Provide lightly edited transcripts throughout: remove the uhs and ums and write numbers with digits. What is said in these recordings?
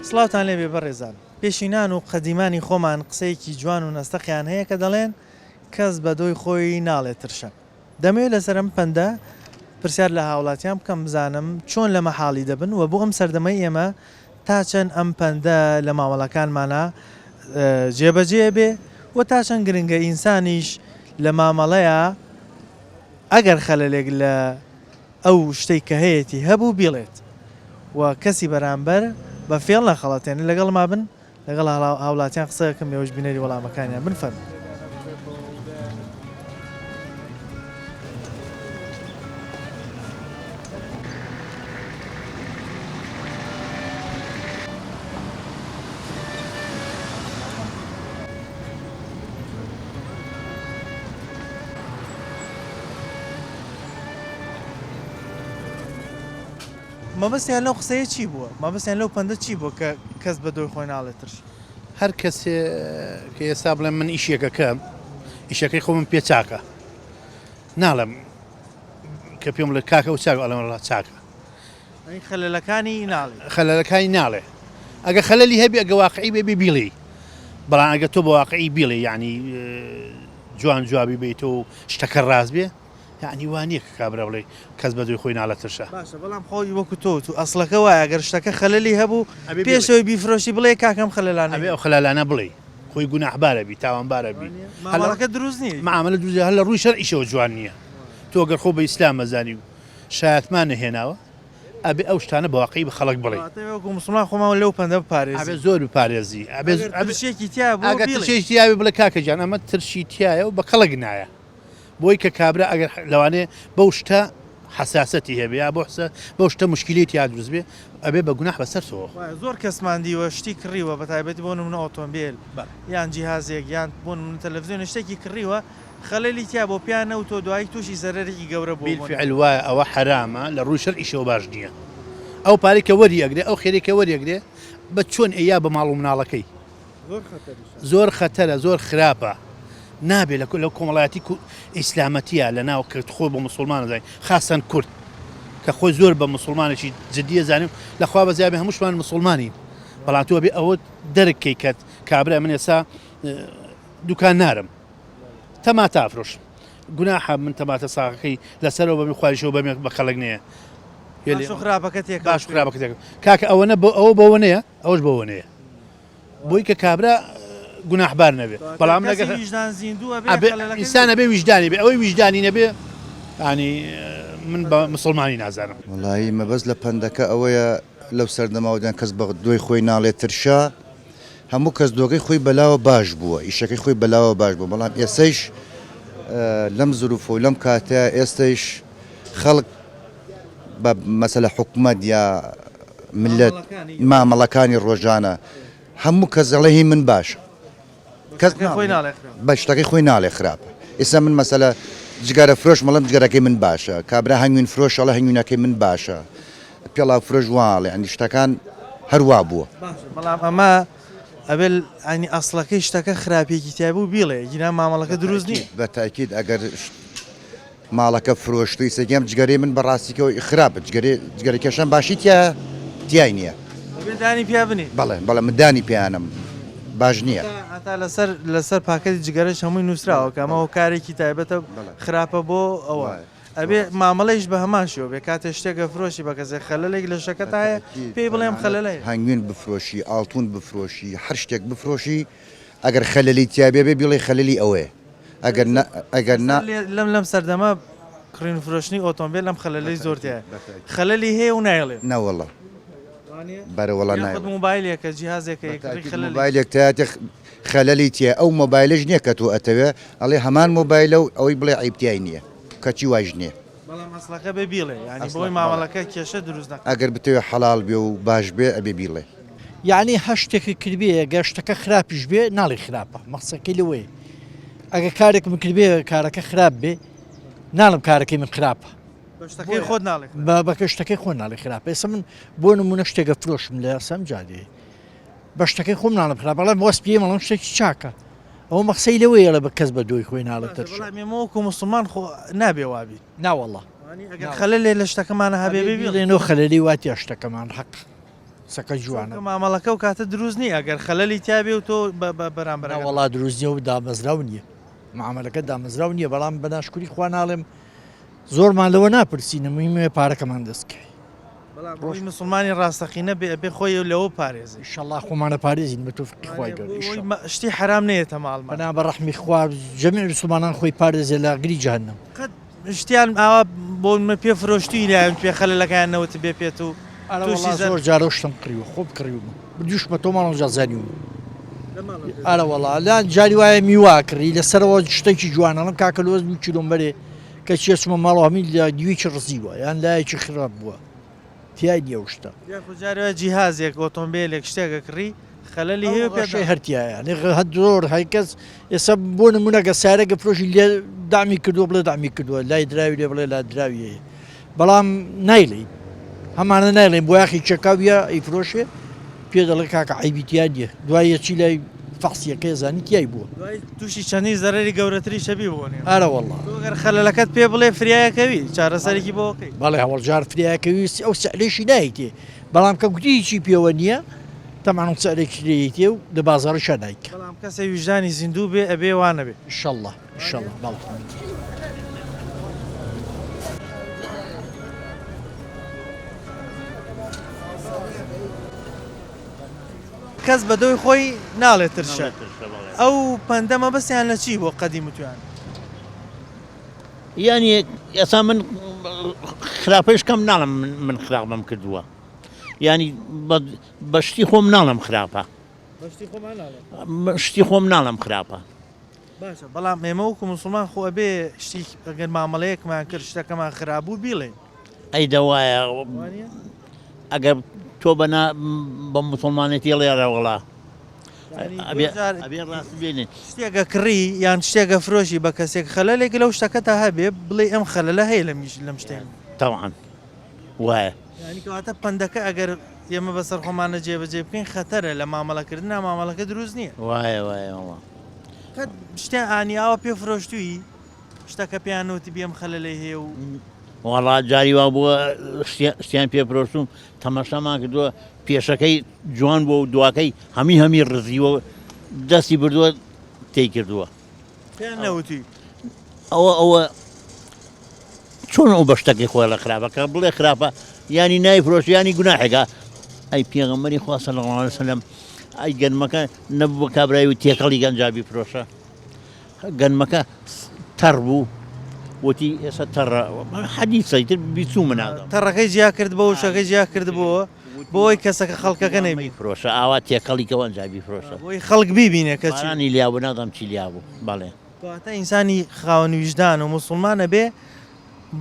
سڵاوتان لێبێ بەڕێزان. پێشینان و قەدیمانی خۆمان قسەیەکی جوان و نەستەقیان هەیە کە دەڵێن، کەس بە دۆی خۆی ناڵێ ترشە. دەمەوێت لەسەر ئەم پەندە پرسیار لە هاوڵاتیان بکەم بزانم چۆن لەمە حاڵی دەبن و بۆ ئەم سەردەمەی ئێمە تا چەند ئەم پەندە لە مامەڵەکانمانا جێبەجێ بێ و تا چەند گرنگە ئینسانیش لە مامەڵەیا ئەگەر خەلەلێک لە ئەو شتەی کە هەیەتی هەبوو بیڵێت و کەسی بەرامبەر بە فێڵ نەخەڵەتێنێ لەگەڵما بن لەگەڵ هاوڵاتیان قسە ئەکەم ئێوەش بینەری وەڵامەکانیان بن فەرموو. مەبەستیان لەو قسەیە چی بووە؟ مەبەستیان لەو پەندە چی بووە کە کەس بە دۆی خۆی ناڵێ ترش؟ هەر کەسێ کە ئێستا بڵێم من ئیشێکەکەم ئیشەکەی خۆمم پێ چاکە ناڵێم کە پێم بڵێ کاکە ئەو چاکە ئەڵێم وەڵا چاکە. یانی خەلەلەکانی ناڵێ. خەلەلەکانی ناڵێ ئەگە خەلەلی هەبێ ئەگە واقعی بێ بێ بیڵێی بەڵام ئەگە تۆ بە واقعی بیڵێ یانی جوان جوابی بیتەوە و شتەکە ڕاست بێ یەعنی وا نیە کە کابرا بڵێ کەس بە دوی خۆی ناڵێ ترشە. باشە بەڵام خۆی وەکو تۆ وتو ئەسڵەکە وایە گەر شتەکە خەلەلی هەبوو پێش ئەوەی بیفرۆشی بڵێ کاکە ئەم خەلەلانەی ئەبێ ئەو خەلالانە بڵێی خۆی گوناحبارە بی تاوانبارە بی مامەڵەکە دروست نیە معاملە دروست نیە هەر لە ڕووی شەرعیشەوە جوان نیە تۆ گەر خۆ بە ئیسلام ئەزانی و شایەتمان نەهێناوە ئەبێ ئەو شتانە بە واقعی بە خەڵک بڵێی. واتە وەکو موسڵمان خۆمان لەو پەندە بپارێزین. ئەبێ زۆر بپارێزی ئەبێ ئەگەر ترشێکی تیا بوو ئەگەر ترشێکی تیا بێ بڵێ کاکە گیان ئەمە ترشی تیایە و بە کەڵک نایە. بۆی کە کابرا ئەگەر لەوانەیە بەو شتە حەساسەتی هەبێ یا بۆ حسە بەو شتە مشکلەی تیا دروست بێ ئەبێ بە گوناح بەسەر تۆوە. وایە زۆر کەسمان دیوە شتی کڕیوە بە تایبەتی بۆ نمونە ئۆتۆمبێل یان جیهازێک یان بۆ نمونە تەلەفزیۆنێک شتێکی کڕیوە خەلەلی تیا بۆ پیا نەوتوە دوایی توشی زەرەرێکی گەورە بووە بۆ بیلفعل وایە ئەوە حەرامە لە ڕووی شەرعیشەوە باش نییە ئەو پارەی کە وەری ئەگرێ ئەو خێرەی کە وەری ئەگرێ بە چۆن ئەیا بە ماڵ و مناڵەکەی. زۆر خەتەرە زۆر خراپە نابێ لە لەو کۆمەڵایەتی ئیسلامەتیە لە ناو کرد خۆی بۆ مسلمان زانین خاستەن کورد کە خۆی زۆر بە مسلمانێکی جدیە زانین لەخوا بەزیابێ هەمووشمان مسلمانین بەڵام تۆ بێ ئەوە دەرک کەی کەت کابرا من ئێسا دوکان نارم تەماتە ئەفرۆشم گوناحە من تەماتە ساغەکەی لەسەرەوە بەمی خواریشەوە بەمێ بە خەڵک نەیە باش و خراپەکە تێکەڵ باش خراپەکە تێکەڵ کاکە ئەوەنە بۆ ئەوە بەوە نەیە ئەوەش بەوە نەیە بۆی کە کابرا گوناحبار نەبێ بەڵام لەگەر ویژدان زیندوو ئەبێ ئینسان ئەبێ ویژدانی بێ ئەوەی ویژدانی نەبێ ینی من بە مسلمانی نازانم. وەڵایی مەبەست لە پەندەکە ئەوەیە لەو سەردەمەوە دەن کەس بە دۆی خۆی ناڵێ ترشە هەموو کەس دۆگەی خۆی بەلاوە باش بووە ئیشەکەی خۆی بەلاوە باش بوو بەڵام ئێسەیش لەم زروفە و لەم کاتە ئێستەیش خەڵک بە مەسەلە حکومەت یا ملت مامەڵەکانی ڕۆژانە هەموو کەس دەڵێ هی من باشە کەس بە شتەکەی خۆی ناڵێ خراپە ئێستا من مەسەلە جگەرە فرۆش مەڵم جگەرەکەی من باشە کابرا هەنگوین فرۆش ئەڵێ هەنگوینەکەی من باشە پێڵاو فرۆش واڵێ ئەنی شتەکان هەروا بووە بەڵام ئەمە ئەبێ ئەنی ئەسڵەکەی شتەکە خراپێکی تیا بوو بیڵێ گینا مامەڵەکە دروست نییە بە تاکید ئەگەر ماڵەکە فرۆشتوی سەگی ئەم جگەرەی من بەڕاستی کە خراپە جگەرێ جگەرە کێشان باشی تیا تیای نییە دەبێ دانی پیا بنێی. بەڵێ بەڵێ من دانی پیانم باش نییە. هەتا لەسەر لەسەر پاکەتی جگەرەش هەمووی نووسراوە کە ئەمە هۆکارێکی تایبەتە خراپە بۆ ئەوە ئەبێ مامەڵەیش بە هەمان شێوە بێ کاتێ شتێک ئەفرۆشی بە کەسێک خەلەلێک لە شتەکەتا هەیە پێی بڵێ ئەم خەلەلە هەیە. هەنگوین بفرۆشی ئاڵتون بفرۆشی هەر شتێک بفرۆشی ئەگەر خەلەلی تیا بێ بێ بیڵێ خەلەلی ئەوەیە. ئەگەر نا ئەگەر نا. لەم لەم سەردەمە کڕین و فرۆشتنی ئۆتۆمبێل ئەم خەلەلەی زۆر تیایە خەلەلی هەیە و نایڵێن. نەوەڵا بەرە وەڵا نایڵێن. یاخود مۆبایلێکە جیهازێکە ئەیکڕی خەلەلی. مۆبایلێک تیایەتی خەلەلی تیایە ئەو مۆبایلەش نییە کە تۆ ئەتەوێ ئەڵێ هەمان مۆبایلە و ئەوەی بڵێ عەیب تیای نییە کەچی وایش نییە. بەڵام ئەسڵەکە بێ بیڵێ یانی بۆی مامەڵەکە کێشە دروست نەکات. ئەگەر بتەوێ حەڵاڵ بێ و باش بێ ئەبێ بیڵێ. یەعنی هەر شتێکت کردبێ گەر شتەکە خراپیش بێ ناڵێی خراپە مەقسەکەی لەوەیە ئەگەر کارێکم کردبێ کارەکە خراپ بێ ناڵم کارەکەی من خراپە بە شتەکەی خۆت ناڵێ بە بەکە شتەکەی خۆ ناڵێ خراپە ئێستا من بۆ نمونە شتێکە فرۆشم لە سەم جادێ بە شتەکەی خۆم ناڵم خراپ بەڵام وەسپی مەڵم شتێکی چاکە ئەوە مەخسەی لەوەیە لە بە کەس بە دۆی خۆی ناڵێت ترش بەڵام ئێمە وەکو موسڵمان خۆ نابێ وابی ناوەڵا ئەگەر خەلەلێ لە شتەکەمانە هەبێ بێ بڵێنەوە خەلەلی واتە شتەکەمان حەق. قسەکە جوانە. چونکە مامەڵەکە ئەو کاتە دروست نییە ئەگەر خەلەلی تیابێ و تۆ بە بەرامبەرەکە. نەوەڵا دروست نییە و دامەزراو نییە معامەلەکە دامەزراو نییە بەڵام بە ناشکوری خوا ناڵێم زۆرمان لەوە ناپرسین مهمە پارەکەمان دەست کەوێ. بەڵام ئەوەی مسوڵمانی ڕاستەقینە بێ ئەبێ خۆی لەوە پارێزێ. ئیشەڵا خۆمانە پارێزین بە تۆفیقی خوای گەورە ئیشەڵا. شتی حەرام نەیەتە ماڵمان. پەنا بە ڕەحمی خوا جەمیع مسوڵمانان خۆی پارێزێ لە ئاگری جەهەنەم. قەت شتیان ئاوا بۆ من پێ فرۆشتووی لایان پێ خەلەلەکەیان نەوت بێ پێت و تووشی زەر. زۆر جار ئەو شتم کڕیوە خۆم کڕیومە بردووشمە تۆ ماڵم جا زانیومە ئەرە وەڵا لان جاری وایە میوە کڕی لەسەرەوە شتێکی جوانەڵم کاکە لۆز دوو کیلۆم بەرێ کە چیە چمە ماڵەوە هەمی لە دیوێکی ڕزیوە یان لایەکی خراپ بووە تیای نییە ئەو شتە. یاخود جاری وایە جیهازێک ئۆتۆمبێلێک شتێک ئەکڕی خەلەلی هەیە و پێت ڕەشەی هەر تیایە یانی هەر زۆر هەر کەس ئێستا بۆ نمونە گە سارە گە فرۆشی لێ دامی کردووە بڵێ دامی کردووە لای دراوی لێ بڵێ لا دراوی هەیە بەڵام نایڵێین هەمانە نایڵێن بۆیاخی چەکاویە ئەیفرۆشێ پێ دەڵێ کاکە عەیبی تیا نییە دوای یەچی لای فەحسیەکەی زانی تیای بووە. دوای تووشی چەندین زەرەری گەورەتریش ئەبی بۆ نێو. ئەرە وەڵا. تۆ گەر خەلەلەکەت پێ بڵێ فریایەکەوی چارەسەرێکی بۆ ئەکەی. بەڵێ هەوەڵجار فریایەکەوی ئەو سعرەیشی نایتێ بەڵام کە گوتی هیچی پێوە نییە تەبعەن ئەو سعرێکی لێیتێ و لە بازاڕیشا نایکا. بەڵام کەسێ ویژدانی زیندوو بێ ئەبێ وا نەبێ. ئیشەڵا ئیشەڵا بەڵێ. کەس بە دۆی خۆی ناڵێ ترشە. ئەو پەندە مەبەستیان لە چی بووە قەدیم وتویان؟ یانی ئێستا من خراپەیش کەم ناڵم من خراپم کردووە یانی بە شتی خۆم ناڵم خراپە شتی خۆم ناڵم خراپە باشە بەڵام ئێمە وەکو موسڵمان خۆ ئەبێ شتی ئەگەر مامەڵەیەکمان کرد شتەکەمان خراپ بوو بیڵێین. ئەی دەوایە ئەگەر تۆ بەنا بە موسڵمانێتی ئەڵێ ئەرەوەڵا ئەبێ ڕاست بێنێ شتێکە کڕی یان شتێکە فرۆشی بە کەسێک خەلەلێک لەو شتەکەتا هەبێ بڵێ ئەم خەلەلە هەیە لەمیش لەم شتێن تەوان وایە. یانی کەواتە پەندەکە ئەگەر ئێمە بەسەر خۆمانە جێبەجێ بکەین خەتەرە لە مامەڵەکردنا مامەڵەکە دروست نییە. وایە وایە وەڵا. قەت شتیان ئانی ئاوا پێ فرۆشتووی شتەکە پێیان نەوتبی ئەم خەلەلەی هەیە و. وەڵا جاری وا بووە شتیان پێ فرۆشتووم تەماشامان کردووە پێشەکەی جوان بووە و دواکەی هەمی هەمی ڕزیوە دەستی بردووە تێی کردووە. پێیان نەوتی. ئەوە ئەوە چۆن ئەو بە شتەکەی خۆی ئەڵێ خراپە کە بڵێ خراپە یانی نایفرۆشی یانی گوناحێکە ئەی پێغەمبەری خوا صلی الله علیه وسلم ئەی گەنمەکە نەبوو بە کابرای و تێکەڵی گەنجا بیفرۆشە گەنمەکە تەڕ بوو وتی ئێستا تەڕە حەدیثە ئیتر بیچوو مناڵ تەڕەکەی جیا کردبەوە شەکەی جیا کردبووە بۆی کەسەکە خەڵکەکە نەیبی فرۆشە ئاوا تێکەڵی کەوە ئەنجا بیفرۆشە بۆی خەڵک بیبینێ کە چی بارانی لیابوو نازانم چی لیابوو بەڵێ. کەواتە ئینسانی خاوەن ویژدان و موسڵمان ئەبێ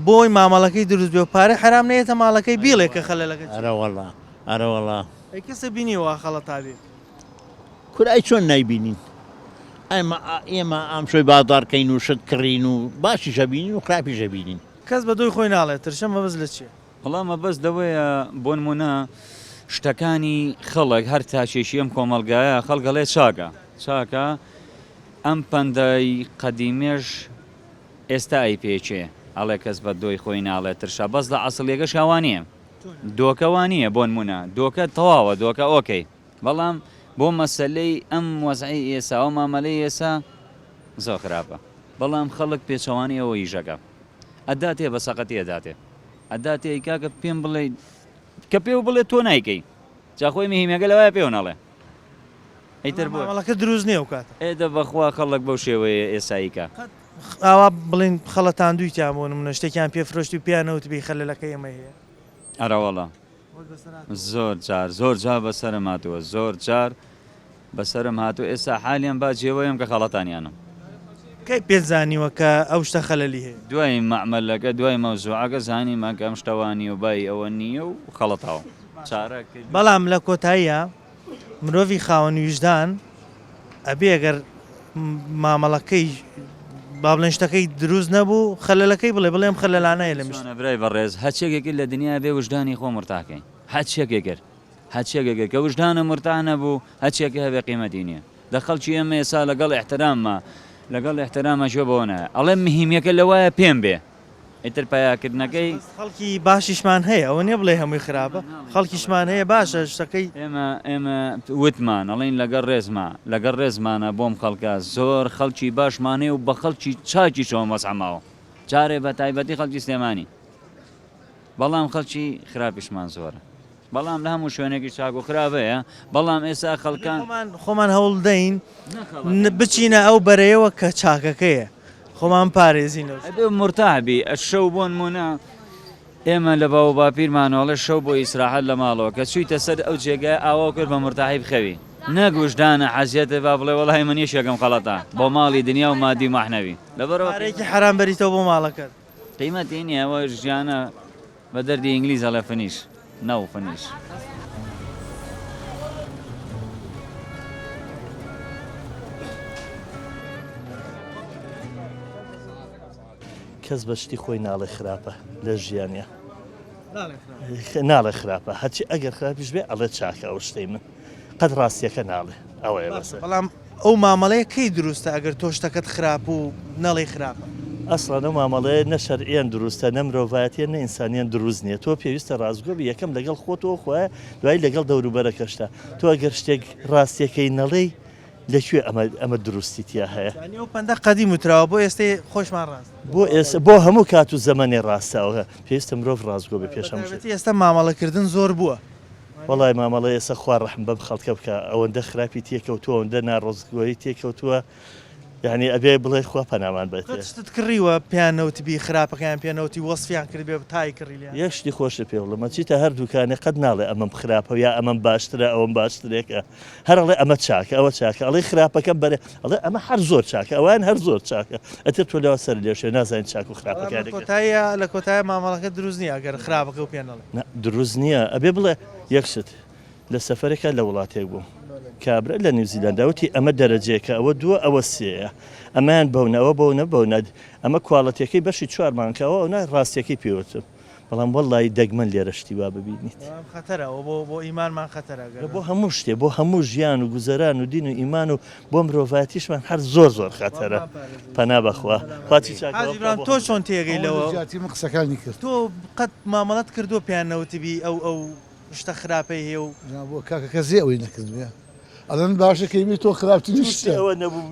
بۆی مامەڵەکەی دروست بێ و پارەی حەرام نەیەتە ماڵەکەی بیڵێ کە خەلەلەکە چیە. ئەرەوەڵا ئەرەوەڵا. ئەی کەسە بینیوە وا خەڵەتابێ؟ کورە ئەی چۆن نایبینین ئێمە ئێمە ئامشۆی بازاڕ کەین و شت کڕین و باشیش ئەبینین و خراپیش ئەبینین. کەس بە دۆی خۆی ناڵێ ترشە مەبەست لە چیە؟ وەڵا مەبەست لەوەیە بۆنمونە شتەکانی خەڵک هەر تاکێکی ئەم کۆمەڵگایە خەڵک ئەڵێ چاکە چاکە ئەم پەندەی قەدیمێش ئێستا ئەیپێکێ ئەڵێ کەس بە دۆی خۆی ناڵێ ترشە بەس لە عەسڵیەکەشا وانیە دۆکە وانیە بۆنمونە دۆکە تەواوە دۆکە ئۆکەی بەڵام بۆ مەسەلەی ئەم وەزعەی ئێسا و مامەلەی ئێسا زۆر خراپە بەڵام خەڵک پێچەوانەی ئەوە ئیشەکە ئەداتێ بە سەقەتی ئەداتێ ئەداتێ ئەی کاکە پێم بڵێ کە پێو بڵێ تۆ نایکەی جا خۆی مهیمەکە لەوایە پێو نەڵێ ئیتر بۆ مامەڵەکە دروست نییە ئەو کاتە. ئێ دە بەخوا خەڵک بەو شێوەیە ئێسایی کە. قەت ئاوا بڵێن خەڵەتاندوویتیان بۆ نمونە شتێکیان پێ فرۆشتووی پێیان نەوتبی خەلەلەکەی ئەمەی هەیە؟ ئەرەوەڵا زۆر جار زۆر جار بەسەرم هاتووە زۆر جار بەسەرم هاتووە ئێستا حالیان با جێوەیەم کە خەڵەتانیانم. کەی پێت زانیوە کە ئەو شتە خەلەلی هەیە؟ دوای مەعمەلەکە دوای مەوزوعەکە زانیمان کە ئەم شتە وا نییە و بای ئەوە نییە و خەڵەتاوم چارە کرد. بەڵام لە کۆتاییا مرۆڤی خاوەن ویژدان ئەبێ گەر مامەڵەکەی با بڵێن شتەکەی دروست نەبوو خەلەلەکەی بڵێ بڵێ ئەم خەلەلانە هەیە لەم شتە. چۆنە برای بەڕێز هەرچیەکێ کرد لە دنیا بێ وژدانی خۆ مورتاح کەین هەرچیەکێ کرد هەرچیەکێ کرد کە وژدانە مورتاح نەبوو هەرچیەکە هەبێ قیمەتی نیە دە خەڵکی ئێمە ئێسا لەگەڵ ئیحترامما لەگەڵ ئیحتراما گوێ بەوە نایە ئەڵێ مهیمیەکە لەوایە پێم بێ. ئیتر پەیاکردنەکەی. بەس خەڵکی باشیشمان هەیە ئەوە نیە بڵێی هەمووی خراپە خەڵکیشمان هەیە باشە شتەکەی. ئێمە ئێمە وتمان ئەڵێین لەگەڵ ڕێزما لەگەڵ ڕێزمانە بۆم خەڵکە زۆر خەڵکی باشمان هەیە و بە خەڵکی چاکیشەوە ئەم وەزعە ماوە جارێ بە تایبەتی خەڵکی سلێمانی بەڵام خەڵکی خراپیشمان زۆرە بەڵام لە هەموو شوێنێکی چاک و خراپ هەیە بەڵام ئێستا خەڵکان. خۆمان خۆمان هەوڵ دەین بچینە ئەو بەرەیەوە کە چاکەکەیە خۆمان پارێزین لەو. ئەبێ مورتاح بی شەو بۆ نمونە ئێمە لە باو و باپیرمانەوە ئەڵێ شەو بۆ ئیسراحەت لە ماڵەوە کە چویتە سەر ئەو جێگایە ئاوا کرد بە مورتاحی بخەوی نەک وژدانە حەزیەتە با بڵێ وەڵاهی من یەکێکم خەڵەتا بۆ ماڵی دنیا و مادی و مەعنەوی لەبەرئەوە پارەیەکی حەرام بەریتەوە بۆ ماڵەکەت. قیمەتی نیە ئەوە ژیانە بە دەردی ئینگلیز ئەڵێ فنیش نەو فنیش. کەس بە شتی خۆی ناڵێ خراپە لە ژیانیا ناڵێ خراپە هەرچی ئەگەر خراپیش بێ ئەڵێ چاکە ئەو شتەی من قەت ڕاستیەکە ناڵێ ئەوەیە بەسە. بەڵام ئەو مامەڵەیە کەی دروستە ئەگەر تۆ شتەکەت خراپ و نەڵێی خراپە؟ ئەسڵەن ئەو مامەڵەیە نە شەرعیەن دروستە نە مرۆڤایەتیەن نە ئینسانیەن دروست نیە تۆ پێویستە ڕاستگۆ بی یەکەم لەگەڵ خۆتەوە خوایە دوایی لەگەڵ دەوروبەرەکەشتا تۆ ئەگەر شتێک ڕاستیەکەی نەڵێی لە کوێ ئەمە ئەمە دروستی تیا هەیە؟ یانی ئەو پەندە قەدیم وتراوە بۆ ئێستەی خۆشمان ڕاستە. بۆ ئێستا بۆ هەموو کات و زەمەنێ ڕاستە ئەوە پێویستە مرۆڤ ڕاستگۆ بێ پێش هەموو شتێک. بەتایبەتی ئێستا مامەڵە کردن زۆر بووە. وەڵای مامەڵە ئێستا خوا ڕەحم بەم خەڵکە بکا ئەوەندە خراپی تێکەوتووە ئەوەندە ناڕۆستگۆیی تێکەوتووە یانی ئەبێ بڵێ خوا پەنامان بەتێ. قەت شتت کڕیوە پێیان نەوتبی خراپەکەیان پێ نەوتی وەسفیان کردبێ تای کڕی لێیان؟ یەک شتی خۆشت پێ بڵێم ئەچیتە هەر دوکانێ قەت ناڵێ ئەمەم خراپە یا ئەمەم باشترە ئەوەم باشترێکە هەر ئەڵێ ئەمە چاکە ئەوە چاکە ئەڵێ خراپەکەم بەرێ ئەڵێ ئەمە هەر زۆر چاکە ئەوان هەر زۆر چاکە ئەتر تۆ لەوە سەر لێشێ نازانین چاک و خراپەکانی کۆتاییە لە کۆتایە مامەڵەکە دروست نییە ئەگەر خراپەکە و پێ نەڵێ دروست نییە ئەبێ بڵێ یەک شت لە سەفەرێکا لە وڵاتێک بووم کابرا لە نیوزیلاندا وتی ئەمە دەرەجەیەکە ئەوە دووە ئەوە سێیە ئەمەیان بەونە ئەوە بەونە بەونە ئەمە quality ەکەی بەشی چوار مانکە ئەوە ئەونا ڕاستیەکەی پێوتم بەڵام وەڵڵاهی دەگمەن لێرە شتی وا ببینیت. بەڵام خەتەرە ئەوە بۆ بۆ ئیمانمان خەتەرە گەر. بۆ هەموو شتێ بۆ هەموو ژیان و گوزەران و دین و ئیمان و بۆ مرۆڤایەتیشمان هەر زۆر زۆر خەتەرە پەنا بەخوا خوا چی چاکە حاجی برام تۆ چۆن تێگەی لەوە؟ ئەوە لە جیاتی من قسەکانی کرد. تۆ قەت مامەڵەت کردووە پێیان نەوتبی ئەو ئەو شتە خراپەی هەیە و. نا بۆ کاکە کەسێ ئەوەی نەکردبێ ئەڵێن باشە کەی بێ تۆ خراپترین شتە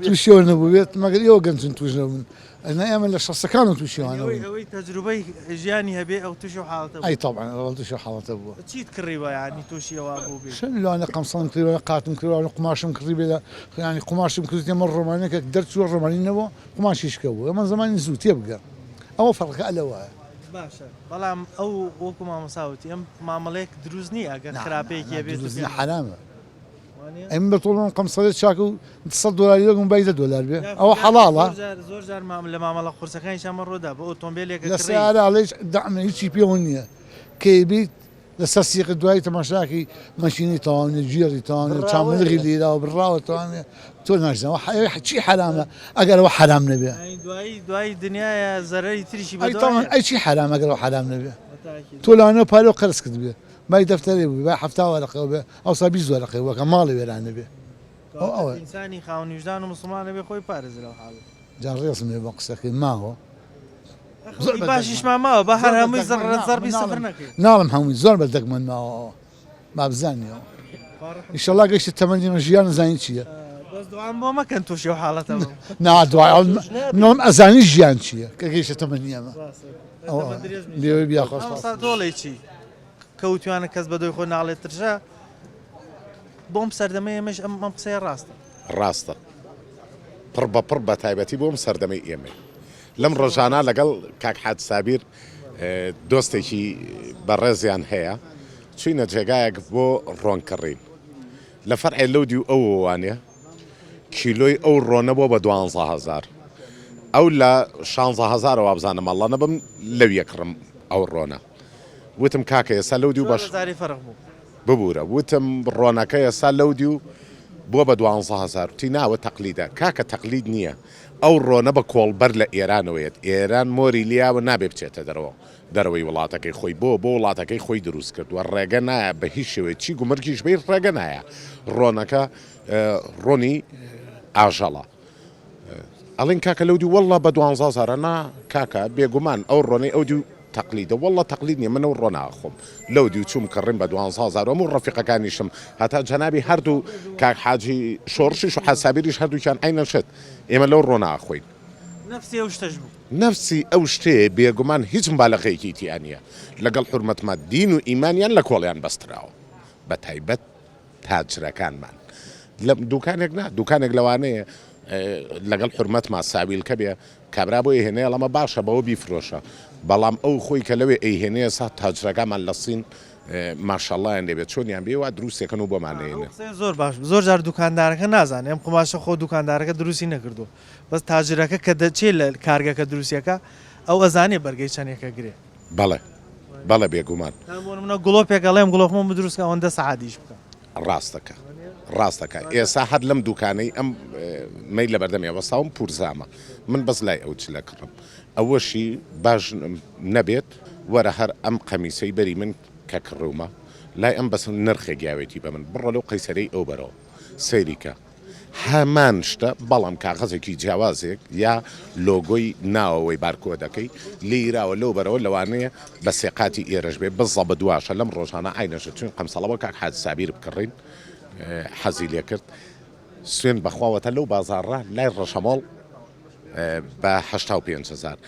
تووشی ئەوە نەبووبێت مەگەر ئێوە گەنجن تووش نەبوون ئەنا ئێمە لە شەستەکانەوە تووشی ئەوانە بووین. ئەوەی تەجروبەی ژیانی هەبێ ئەو تووشی ئەو حاڵەتە بووە. ئەی تەبعەن ئەوە تووشی ئەو حاڵەتە بووە. چیت کڕیوە یانی تووشی ئەوە بووبی؟ شەوی لەوانەیە قەمسەڵم کڕیوە لەوانەیە قاتم کڕیوە لەوانەیە قوماشم کڕیبێ لە یانی قوماشم کڕیتێ ئەمە ڕۆمانێکە دەرچووە ڕۆمانی نەبووە قوماشی شکە بوو ئەمە زەمانی زوو تێبگە ئەوە فەرقەکە لەوەیە. باشە بەڵام ئەو وەکو مامۆستا وتی ئەم مامەڵەیەک دروست نییە ئەگەر خراپەیەکی هەبێت دروست نییە حەرامە. ئەی من بە تۆڵەم قەمسەرێ چاکە و سەد دۆلاری وەک موبایل دە دۆلار بێ ئەوە حەڵاڵە؟ زۆر جار لە مامەڵە قورسەکانیش ئەمە ڕوودا بۆ ئۆتۆمبێلێکە لە سەیارە ئەڵێ دەعم هیچی پێوە نییە کەی بیت لەسەر سیقە دوایی تەماشاکەی مەشینەی تەواو نیە گێڕی تەواو نیە چاملغی لیراوە بڕاوە تەواو نیە تۆ ناشزانم چی حەرامە ئەگەر ئەوە حەرام نەبێ دوایی دوایی دنیایە زەرەری تریشی ئەی تەواو ئەی چی حەرامە ئەگەر ئەوە حەرام نەبێ تۆ لەوانەیە پارەو قەرز کردبێ بای دەفتەرێ بوو بای حەفتا وەرەقە بێ ئەوسا 20 وەرەقەی وەکە ماڵی وێران نەبێ ئەو ئەوە ئینسانی خاوەن ویژدان و موسڵمان ئەبێ خۆی بپارێزێ لەو حاڵەتە. جا ڕێزم لێ بۆ قسەکەی ماوە زۆر بە باشیشمان ماوە بە هەر هەمووی زەڕ زەربی سفر نەکەی ناڵم هەمووی زۆر بە دەگمەن ماوە ئەوە با بزانیەوە ئیشەڵا گەشتە تەمەنی من ژیان زانی چییە بەس دوعام بۆ مەکەن تووشی ئەو حاڵەتە بم نا دوای نۆم ئەزانی ژیان چییە کە گەیشتە تەمەنی ئەمە لێوەی بیاخۆ مامۆستا تۆ ئەڵێی چی کە وتویانە کەس بە دۆی خۆی ناڵێت ترشە بۆم سەردەمەی ئێمەش ئەم ئەم قسەیە ڕاستە. ڕاستە پڕ بە پڕ بە تایبەتی بۆم سەردەمەی ئێمەی لەم ڕۆژانە لەگەڵ کاک حاج سابیر دۆستێکی بەڕێزیان هەیە چوینە جێگایەک بۆ ڕۆن کڕین لە فەرعێ لەو دیو ئەوە وانە کیلۆی ئەو ڕۆنە بۆ بە دوانزە هەزار ئەو لە شانزە هەزارە وابزانم ئەڵڵا نەبم لەویە کڕم ئەو ڕۆنە وتم کاکە ئێستا لەو دیو بەش هەزاری فەرق بوو ببورە وتم ڕۆنەکە ئێستا لەو دیو بووە بە دوانزە هەزار وتی ناوە تەقلیدە کاکە تەقلید نییە ئەو ڕۆنە بە کۆڵبەر لە ئێرانەوە یەت ئێران مۆری لیاوە نابێ بچێتە دەرەوە دەرەوەی وڵاتەکەی خۆی بۆ بۆ وڵاتەکەی خۆی دروست کردووە ڕێگە نایە بە هیچ شێوەیە چی گومرگیش بی ڕێگە نایە ڕۆنەکە ڕۆنی ئاژەڵە. ئەڵێن کاکە لەو دیو واللە بە دوانزە هەزارە نا کاکە بێگومان ئەو ڕۆنەی ئەو دیو تەقلیدە واللە تەقلید نیە من ئەو ڕۆنە ئەخۆم لەو دیو چووم کڕیم بە دوانزە هەزار و هەموو ڕەفیقەکانیشم هەتا جەنابی هەردوو کاک حاجی شۆڕشیش و حاج سابیریش هەردووکیان عەینەن شت ئێمە لەو ڕۆنە ئەخۆین. نەفسی ئەو شتەش بوو. نەفسی ئەو شتەیە بێگومان هیچ مبالەغەیەکی تیا نیە لەگەڵ حورمەتما دین و ئیمانیان لە کۆڵیان بەستراوە بەتایبەت تاجرەکانمان لە دوکانێک نا دوکانێک لەوانەیە لەگەڵ حورمەتما ساویلکە بێ کابرا بۆی هێنێ ئەڵەمە باشە بەوە بیفرۆشە بەڵام ئەو خۆی کە لەوێ ئەیهێنێ سا تاجرەکانمان لە سین ماشەڵایان لێبێت چۆنیان بێ وا دروستێکن و بۆمان نێنن. زۆر باش زۆر جار دوکاندارەکە نازانێ ئەم قوماشە خۆ دوکاندارەکە دروستی نەکردووە بەس تاجرەکە کە دەچێ لە کارگەکە دروستیەکە ئەو ئەزانێ بەرگەی چەنێکە گرێ. بەڵێ بەڵێ بێگومان. بۆ نمونە گڵۆپێک ئەڵێم گڵۆپمە دروست کە ئەوەندە سەعات ئیش بکا. ڕاستەکا ڕاستەکا ئێسا هەر لەم دوکانەی ئەم مەی لەبەردەمیا وەستاوم پورزامە من بەس لای ئەو چلە کڕم ئەوەشی باش نەبێت وەرە هەر ئەم قەمیسەی بەری من کە کڕیومە لای ئەم بەس نرخێک یاوێتی بە من بڕۆ لەو قەیسەرەی ئەو بەرەوە سەیری کە هەمان شتە بەڵام کاغەزێکی جیاوازێک یا لۆگۆی ناوەوەی بارکۆدەکەی لێیراوە لەو بەرەوە لەوانەیە بە سێقاتی ئێرەش بێ بزەبت واشە لەم ڕۆژانە عەینەشە چوین قەمسەڵە بۆ کاک حاجی سابیر بکڕین حەزی لێ کرد سوێند بەخوا وەتە لەو بازاڕە لای ڕەشەمۆڵ بە 85 هەزار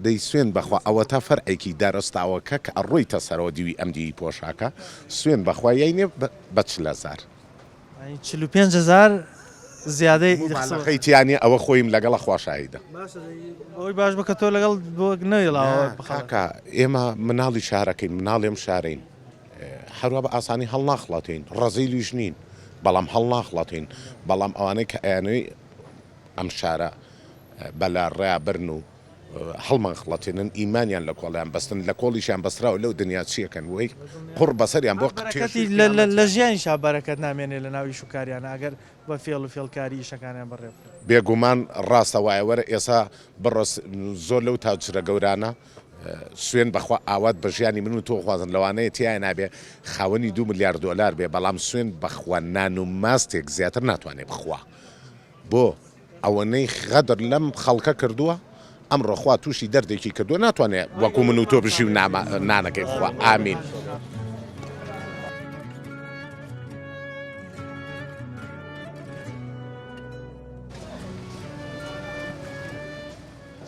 دەی سوێند بەخوا ئەوەتا فەرعێکی دارستاوەکە کە ئەڕۆیتە سەرەوە دیوی ئەم دیوی پۆشاکە سوێند بەخوا یاینێ بە 40 هەزار. یانی 45 هەزار زیادەی موبالەغەی تیا نیە ئەوە خۆیم لەگەڵە خوا شاهیدە. باشە دەی ئەوەی باش بکە تۆ لەگەڵ بۆ نەیڵاوە نا کاکە ئێمە مناڵی شارەکەین مناڵی ئەم شارەین هەروا بە ئاسانی هەڵناخڵەتێین ڕەزیلیش نین بەڵام هەڵناخڵەتێین بەڵام ئەوانەی کە ئەیانەوێ ئەم شارە بەلا ڕێیا برن و هەڵمان خڵەتێنن ئیمانیان لە کۆڵیان بەستن لە کۆڵیشیان بەستراوە لەو دنیا چیەکەن وەی قوڕ بەسەریان بۆ بەرەکەتی لە ژیانیشا بەرەکەت نامێنێ لە ناو ئیش و کاریانە ئەگەر بە فێڵ و فێڵکاری ئیشەکانیان بەڕێ بکەن. بێگومان ڕاستە وایە وەرە ئێسا بڕۆ زۆر لەو تاجرە گەورانە سوێن بەخوا ئاوات بە ژیانی من و تۆ خوازن لەوانەیە تیایا نابێ خاوەنی دوو ملیار دۆلار بێ بەڵام سوێن بەخوا نان و ماستێک زیاتر ناتوانێ بخوا بۆ ئەوەنەی غەدر لەم خەڵکە کردووە ئەمڕۆ خوا تووشی دەردێکی کردووە ناتوانێ وەکو من و تۆ بژی و نانەکەی بخوا ئامین.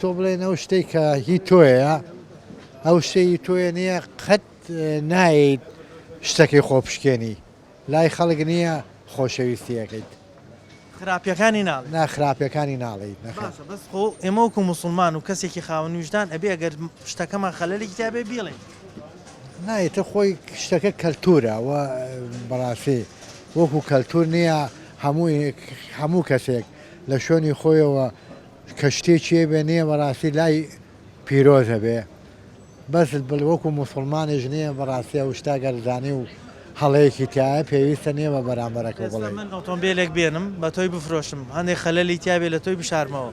تۆ بڵێن ئەو شتەی کە هی تۆیە ئەو شتەی هی تۆیە نییە قەت نایەیت شتەکەی خۆ بشکێنی لای خەڵک نییە خۆشەویستیەکەیت. خراپیەکانی ناڵێی. نا خراپیەکانی ناڵێیت نەخێر. باشە بەس خۆ ئێمە وەکو موسڵمان و کەسێکی خاوەن ویژدان ئەبێ ئەگەر شتەکەمان خەلەلێکی تیا بێ بیڵێین. نا ئیتر خۆی شتەکە کەلتورە ئەوە بەڕاستی وەکو کەلتور نییە هەموو هەموو کەسێک لە شوێنی خۆیەوە کە شتێکی هەبێ نییە بەڕاستی لای پیرۆزە بێ بەس بڵێ وەکو موسڵمانیش نیە بەڕاستی ئەو شتە گەر زانی و هەڵەیەکی تیایە پێویستە نیە بە بەرامبەرەکەو ئێستا بڵێی. من ئۆتۆمبێلێک بێنم بە تۆی بفرۆشم هەندێک خەلەلی تیابێ لە تۆی بشارمەوە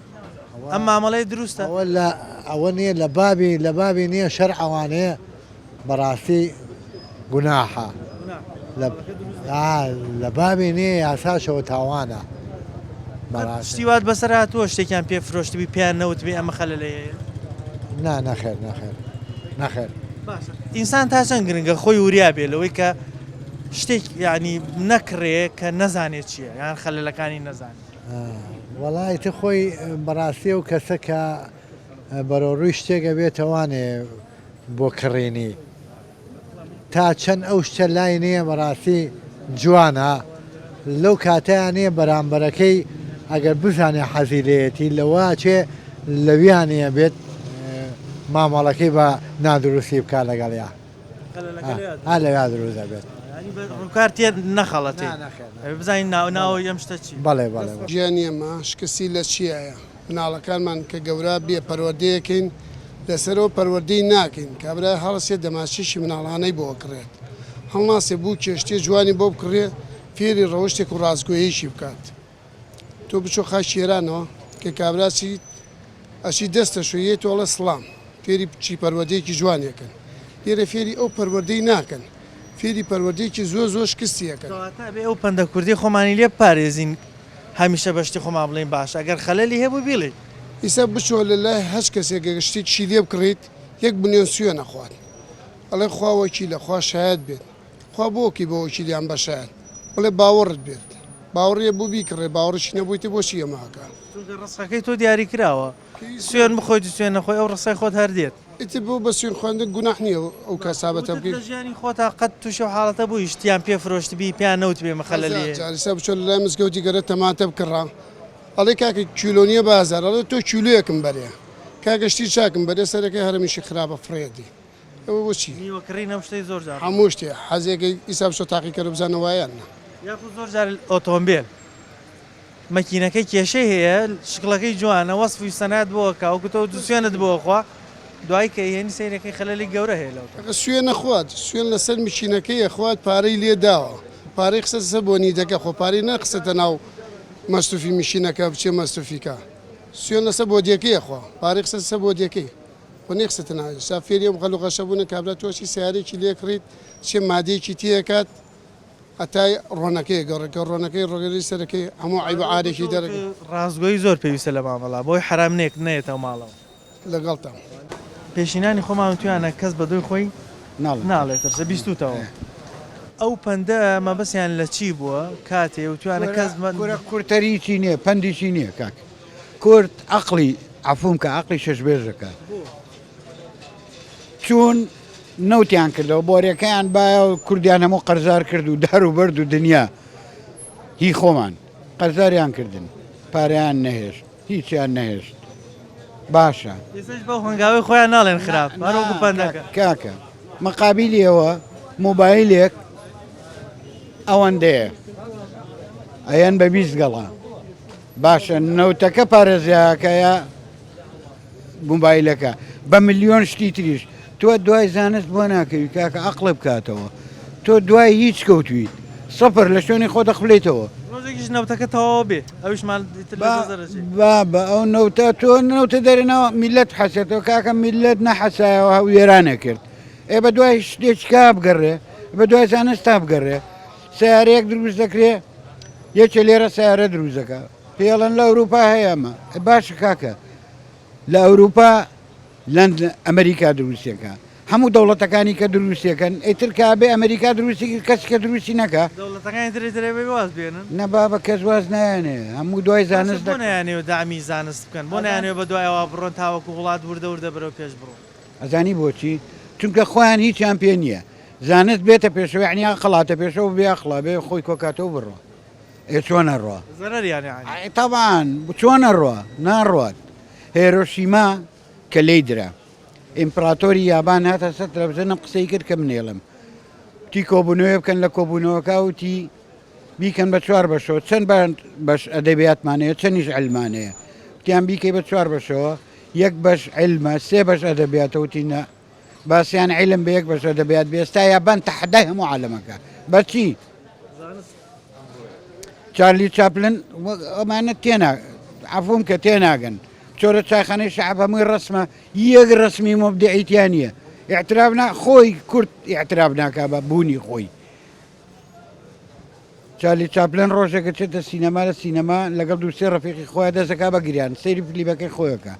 ئەم مامەڵەیە دروستە؟ ئەوە لە ئەوە نیە لە بابی لە بابی نیە شەرع ئەوانەیە بەڕاستی گوناحە لە لە بابی نیە یاساشەوە تاوانە بەڕاستی. شتی وات بەسەر هاتووە شتێکیان پێ فرۆشتبی پێیان نەوتبی ئەمە خەلەلەی هەیە؟ نا نەخێر نەخێر نەخێر. باشە ئینسان تا چەند گرنگە خۆی وریا بێ لەوەی کە شتێک یعنی نەکڕێ کە نەزانێ چییە یان خەلەلەکانی نەزانێ؟ وەڵا ئیتر خۆی بەڕاستی ئەو کەسە کە بەرەو ڕووی شتێک ئەبێتەوانێ بۆ کڕینی تا چەند ئەو شتە لای نییە بەڕاستی جوانە لەو کاتەیا نییە بەرامبەرەکەی ئەگەر بزانێ حەزی لێیەتی لەوە ئەچێ لەویا نییە بێت مامەڵەکەی بە نادروستی بکات لەگەڵیا ها لەویا دروست دەبێت. ڕووکار تێ نەخەڵەتێ بزانین ناو ناوەوەی ئەم شتە چییە. بەڵێ بەڵێ. گیانی ئێمە شکستی لە چیایە؟ مناڵەکانمان کە گەورە بێ پەروەردەیەکەین لەسەرەوە پەروەردەی ناکەین کابرا هەڵسێ دەماچێکی مناڵانەی بۆ ئەکڕێت هەڵناسێ بووکێ شتێ جوانی بۆ بکڕێ فێری ڕەوشتێک و ڕاستگۆیەکی بکات تۆ بچۆ خاکی ئێرانەوە کە کابرا چی ئەچی دەستە شوێ تۆ ئەڵێ سڵام فێری چی پەروەردەیەکی جوانێکن لێرە فێری ئەو پەروەردەی ناکەن فێری پەروەردەیەکی زۆر زۆر شکستی ئەکەن. کەواتە ئەبێ ئەو پەندە کوردیە خۆمانی لێ بپارێزین هەمیشە بە شتی خۆمان بڵێین باشە ئەگەر خەلەلی هەبوو بیڵێین. ئیسا بچۆ لە لای هەچ کەسێک گەر شتێکیشی لێ بکڕیت یەک ملیۆن سوێن ئەخوات ئەڵێ خوا وەکیلە خوا شایەت بێت خوا بۆ وەکی بە وەکیل یان بە شایەت بڵێ باوەڕت بێت باوەڕیە بۆ بیکڕێ باوەڕیشی نەبوویتە بۆچی ئەمە ئەکا. چونکە ڕزقەکەی تۆ دیاری کراوە سوێن بخۆیت و سوێن نەخۆی ئەو ڕزقەی خۆت هەر دێت. ئیتر بۆ بە سوێن خواندن گوناح نیە ئەو کەسابەتە بکەی. وتت لە ژیانی خۆتا قەت توشی ئەو حاڵەتە بووی شتیان پێ فرۆشتبی پێیان نەوتبێ مخەلەلی هەیە. هەزار جار ئیستا بچۆ لە لای مزگەوتی گەرە تەماتە بکڕە ئەڵێ کاکە کیلۆ نیە بازار ئەڵێ تۆ کیلۆیەکم بەرێ کاکە شتی چاکم بەرێ سەرەکەی هەرەمیشی خراپە فڕێدی ئەوە بۆچی؟ میوە کڕین ئەم شتەی زۆر جار. هەموو شتێ حەزێکەی ئیسا بچۆ تاقیکەرە بزانە وایە یان نا. یاخود زۆر جار ئۆتۆمبێل مەکینەکەی کێشەی هەیە شکڵەکەی جوانە وەسفی سەنات بۆ ئەکا وەکو تۆ سوێنت بۆ ئەخوا دوای کە ئەیهێنی سەیرەکەی خەلەلی گەورە هەیە لەو. ئەگەر سوێن نەخوات سوێن لەسەر مکینەکەی ئەخوات پارەی لێ داوە پارەی خستە سەر بۆنیدەکە خۆ پارەی نەخستە ناو مەسروفی مشینەکە بچێ مەسروفی کا سوێن لەسەر بۆدیەکەی ئەخوا پارەی خستە سەر بۆدیەکەی خۆ نەیخستە ناو ئێستا فێری ئەم غەل و غەشە بوونە کابرا تۆ چی سەیارەیەکی لێ کڕیت چێ مادەیەکی تێکات هەتای ڕۆنەکەی گەڕێ کە ڕۆنەکەی ڕۆگەری سەرەکەی هەموو عەیب و عارێکی دەرەکەی. ڕاستگۆیی زۆر پێویستە لە مامەڵە بۆی حەرام نێک نەیەتەوە ماڵەوە. لەگەڵتام. پێشینانی خۆمان وتویانە کەس بە دۆی خۆی ناڵێ ترسە بیستوتەوە ئەو پەندە مەبەستیان لە چی بووە کاتێ وتویانە کەس بە. کورە کورتەریی نیە پەندیی نیە کاک کورد عەقڵی عەفوم کە عەقڵی شەشبێژەکە چوون نەوتیان کردەوە بۆرەکەیان باە و کوردیان هەموو قەرزار کرد و دار و بەرد و دنیا هی خۆمان قەرزاریان کردن پارەیان نەهێشت هیچیان نەهێشت باشە. ئێستاش بەو هەنگاوەی خۆیان ناڵێن خراپ هەر وەکو پەندەکە. کاکە مقابیلی ئەوە مۆبایلێک ئەوەندەیە ئەیەن بە 20 گەڵا باشە نەوتەکە پارێزیاکەیە مۆبایلەکە بە ملیۆن شتی تریش تۆ دوای زانست بۆ ناکەوی کاکە عەقڵ بکاتەوە تۆ دوای هیچ کەوتویت سفر لە شوێنی خۆ دەخولێیتەوە. ڕۆژێکیش نەوتەکە تەواو بێ ئەویشمان ئیتر لە دەست دەرەچێ. بابە ئەو نەوتە تۆ نەوتە دەرێنەوە میللەت حەسێتەوە کاکە میللەت نەحەسایەوە وێرانە کرد ئێ بە دوای شتێکی بگەڕێ بە دوای زانستا بگەڕێ سیارەیەک دروست دەکرێ یەکێ لێرە سیارە دروست دەکا پێڵەن لە ئەوروپا هەیە ئەمە باشە کاکە لە ئەوروپا لەندن ئەمریکا دروستیەکە هەموو دەوڵەتەکانی کە دروستیەکەن ئیتر کە ئەبێ ئەمریکا دروستی کرد کەس کە دروستی نەکا. دەوڵەتەکانی تر ئیتر ئەبێ واز بێنن. نە بابە کەس واز نایەنێ هەموو دوای باشە زانست بۆ دەکەن. نایانەوێ دەعمی زانست بکەن بۆ نایانەوێ بە دوای ئەوا بڕۆن تاوەکو وڵات وردە وردە بەرەو پێش بڕۆ. ئەزانی بۆچی چونکە خۆیان هیچیان پێ نیە زانست بێتە پێشەوە یەعنی ئەقڵ هاتە پێشەوە بێ ئەقڵە بێ خۆی کۆکاتەوە بڕۆ ئێ چۆن ئەڕوا. زەرەریان یەعنی. ئەی تەبعەن چۆن ئەڕوا ناڕوات هێرۆشیما کە لێی درا ئیمپڕاتۆری یابان هاتە سەر تەلەفزیۆنم قسەی کرد کە منێڵم وتی کۆبوونەوەی بکەن لە کۆبوونەوەکە وتی بیکەن بە چوار بەشەوە چەند بەش ئەدەبیاتمان هەیە چەندیش علمان هەیە وتیان بیکەی بە چوار بەشەوە یەک بەش علمە سێ بەش ئەدەبیاتە وتی نا باسیان علم بە یەک بەش ئەدەبیات بێ ئێستا یابان تەحەدای هەموو عالەمەکە بەچی چارلی چاپلن ئەمانە تێنا عەفوم کە تێناگەن چۆرە چایخانەی شەعب هەمووی ڕەسمە یەک ڕەسمی مبدعی تیا نییە اعتراف نا خۆی کورد اعتراف ناکا بە بوونی خۆی چارلی چاپلن ڕۆژێکە چێتە سینەما لە سینەما لەگەڵ دوو سێ ڕەفیقی خۆیان دەستەکا بە گریان سەیری فلیمەکەی خۆیەکە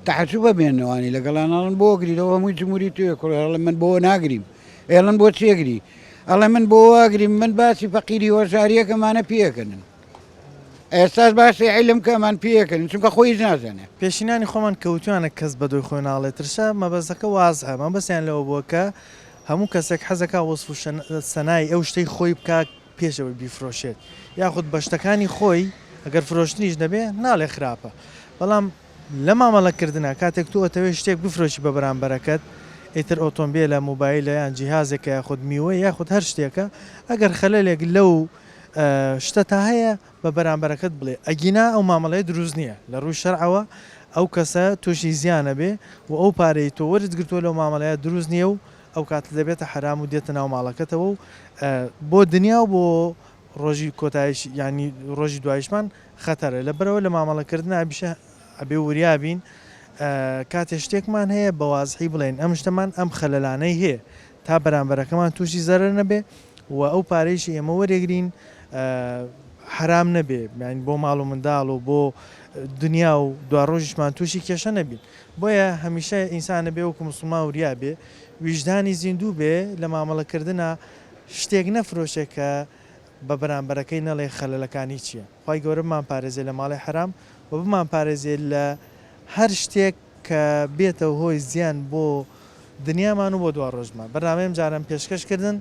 تەعجوبە بێنەوانی لەگەڵان ئەڵێن بۆ گریتەوە هەمووی جمهوری توێ کوڕ ئەڵێ من بۆ ناگریم ئێڵن بۆ چێگری ئەڵێ من بۆ واگریم من باسی فەقیری هۆژاریەکەمانە پێکەنن ئێستاش باسی عیلم کە ئەمان پێکەنن چونکە خۆی هیچ نازانێ. پێشینانی خۆمان کە وتویانە کەس بە دۆی خۆی ناڵێ ترشە مەبەستەکە وازحە مەبەستیان لەوە بووە کە هەموو کەسێک حەزەکا وەسف و سەنای ئەو شتەی خۆی بکا پێش ئەوەی بیفرۆشێت یاخود بە شتەکانی خۆی ئەگەر فرۆشتنیش نەبێ ناڵێ خراپە بەڵام لە مامەڵە کردنا کاتێک تۆ ئەتەوێ شتێک بفرۆشی بە بەرامبەرەکەت ئیتر ئۆتۆمبێلە مۆبایلە یان جیهازێکە یاخود میوە یاخود هەر شتێکە ئەگەر خەلەلێک لەو شتەتا هەیە بە بەرامبەرەکەت بڵێ ئەگینا ئەو مامەڵەیە دروست نییە لە ڕووی شەرعەوە ئەو کەسە تووشی زیان ئەبێ و ئەو پارەی تۆ وەرت گرتووە لەو مامەڵەیە دروست نییە و ئەو کاتە دەبێتە حەرام و دێتە ناو ماڵەکەتەوە و بۆ دنیا و بۆ ڕۆژی کۆتایش یانی ڕۆژی دوایشمان خەتەرە لەبەرئەوە لە مامەڵە کردنا هەمیشە ئەبێ وریا بین کاتێ شتێکمان هەیە بە وازحی بڵێین ئەم شتەمان ئەم خەلەلانەی هەیە تا بەرامبەرەکەمان تووشی زەرەر نەبێ و ئەو پارەیشی ئێمە وەرێگرین. حەرام نەبێ یانی بۆ ماڵ و منداڵ و بۆ دنیا و دواڕۆژیشمان تووشی کێشە نەبین بۆیە هەمیشە ئینسان ئەبێ وەکو موسڵمان وریا بێ ویژدانی زیندوو بێ لە مامەڵە کردنا شتێک نەفرۆشێ کە بە بەرامبەرەکەی نەڵێ خەلەلەکانی چیە خوای گەورە بمانپارێزێ لە ماڵی حەرام و بمانپارێزێ لە هەر شتێک کە بێتە هۆی زیان بۆ دنیامان و بۆ دواڕۆژمان. بەرنامەی ئەمجارەم پێشکەش کردن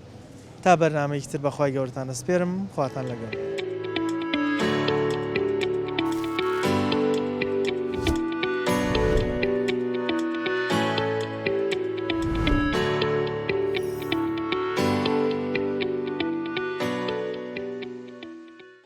تا بەرنامەیەکی تر بەخوای گەورەتان ئەسپێرم خواتان لەگەڵ.